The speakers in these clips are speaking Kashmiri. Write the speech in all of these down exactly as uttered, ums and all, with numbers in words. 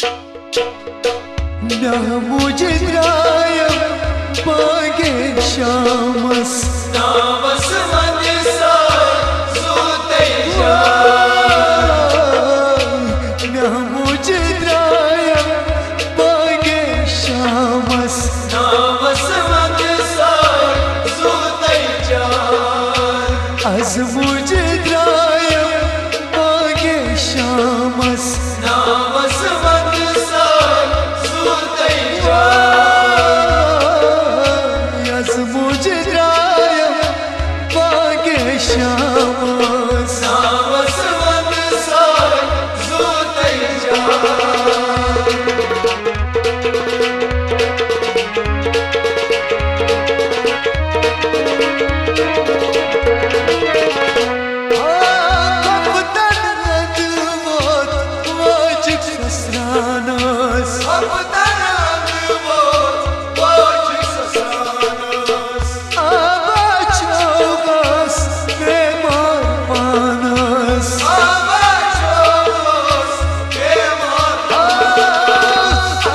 مےٚ موٗجہِ درٛایم بانگے شامس۔ ناوس ونہِ ساے زوٗ تۄہہِ جاے۔ مےٚ موٗجہِ درٛایم بانگے شامس۔ ناوس ونہِ ساے زوٗ تۄہہِ جاے۔ از موٗجہِ درٛایم بانگے شامس۔ ناوس ونہِ ساے زوٗ تۄہہِ جاے۔ از موٗجہِ درٛایم بانگے شامس۔ ناوس ونہِ ساے زوٗ تۄہہِ جاے۔ آ، کپتن رد ووت واجہِ سسرانس۔ کپتن رد ووت واجہِ سسرانس۔ آبا چھوگس بیمار پانس۔ آبا چھوگس بیمار۔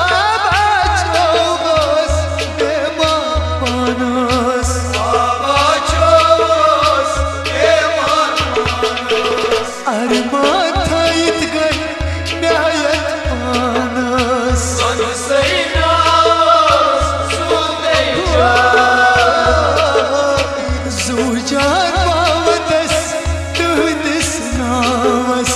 آبا چھوگس بیمار پانس۔ آبا چھوگس بیمار پانس۔ ارمان تھٲیِتھ گٔے مےٚ یتھ پانس۔ زُو جان پاوتس تُہندِس ناوس۔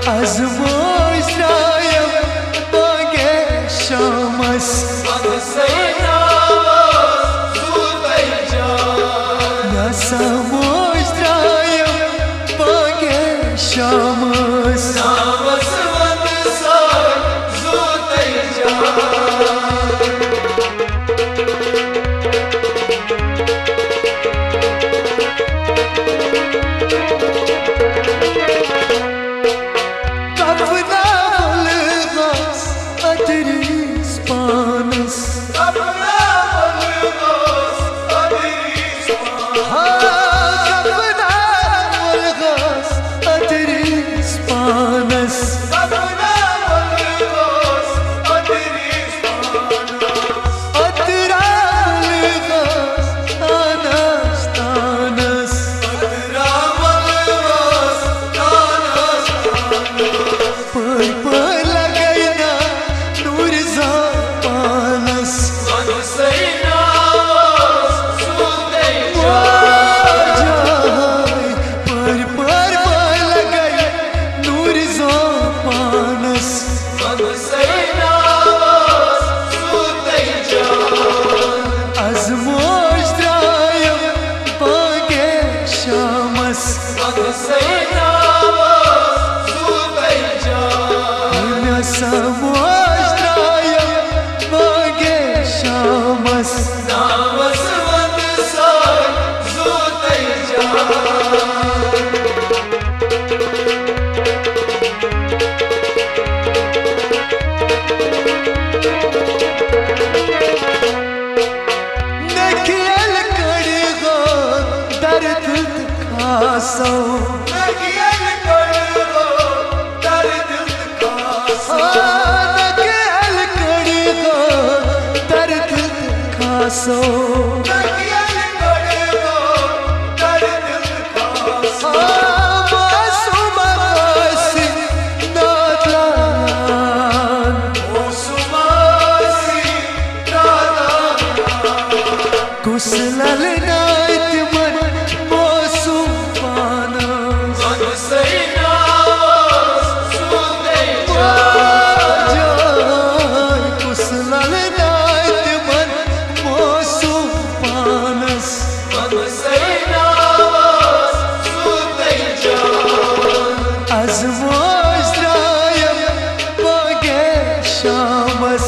از موج درٛایم بانگے شامس۔ مےٚ سمجھ درٛایم بانگے شامس۔ کپنا ملغس ادریس پانس۔ ہا، کپنا ملغس ادریس پانس۔ اترا ملغس تانس تانس۔ پٔرۍ پٔرۍ لگے نا نوٗرِ زان پانس۔ واجاے پٔرۍ پٔرۍ پٔرۍ لگے نوٗرِ زان پانس۔ از موج درٛایم بانگے شامس۔ مےٚ سمجھ درٛایم بانگے شامس۔ نکھل کڑی گو درد کھاسو۔ نکھل کڑی گو درد کھاسو۔ نکھل کڑی گو درد کھاسو۔ نکھل کڑی گو درد کس لل نائت من موسم پانس۔ کس لل نائت من موسم پانس۔ از موج درٛایم بانگے شامس۔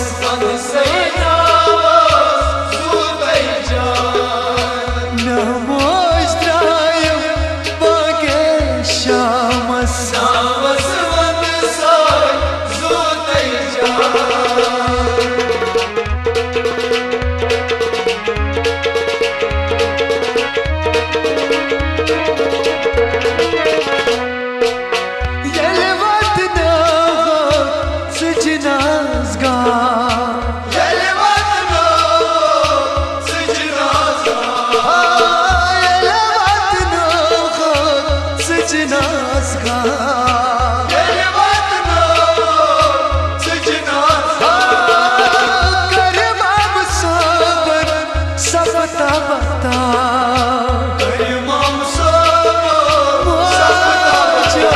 تبتا۔ امام صٲب، واجہ،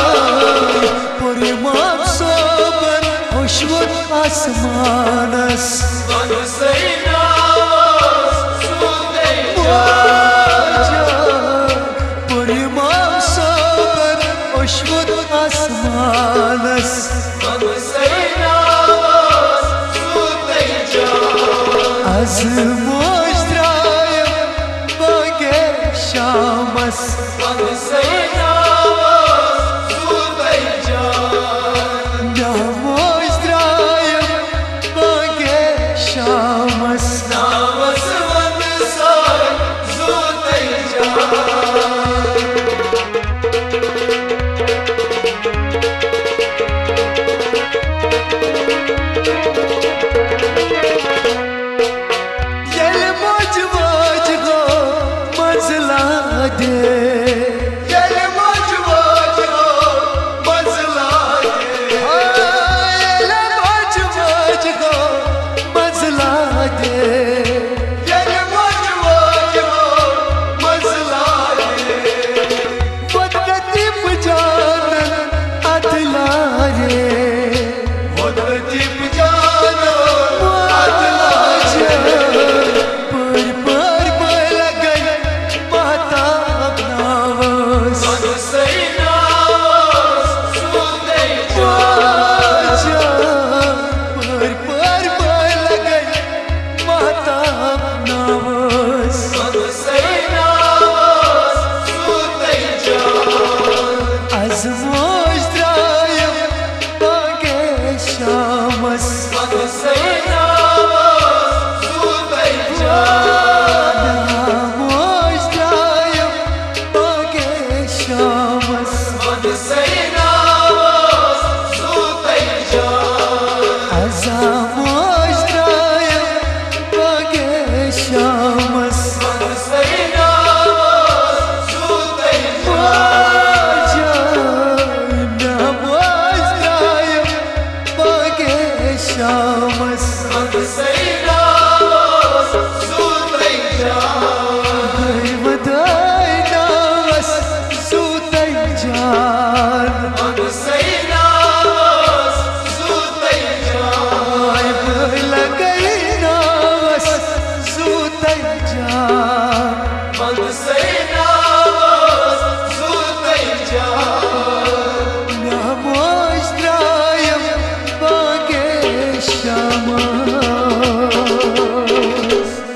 پوٚر امام صٲبن اوٚشوُت آسمانس۔ واجہ، پوٚر امام صٲبن اوٚشوُت آسمانس۔ از موج درٛایم بانگے شامس۔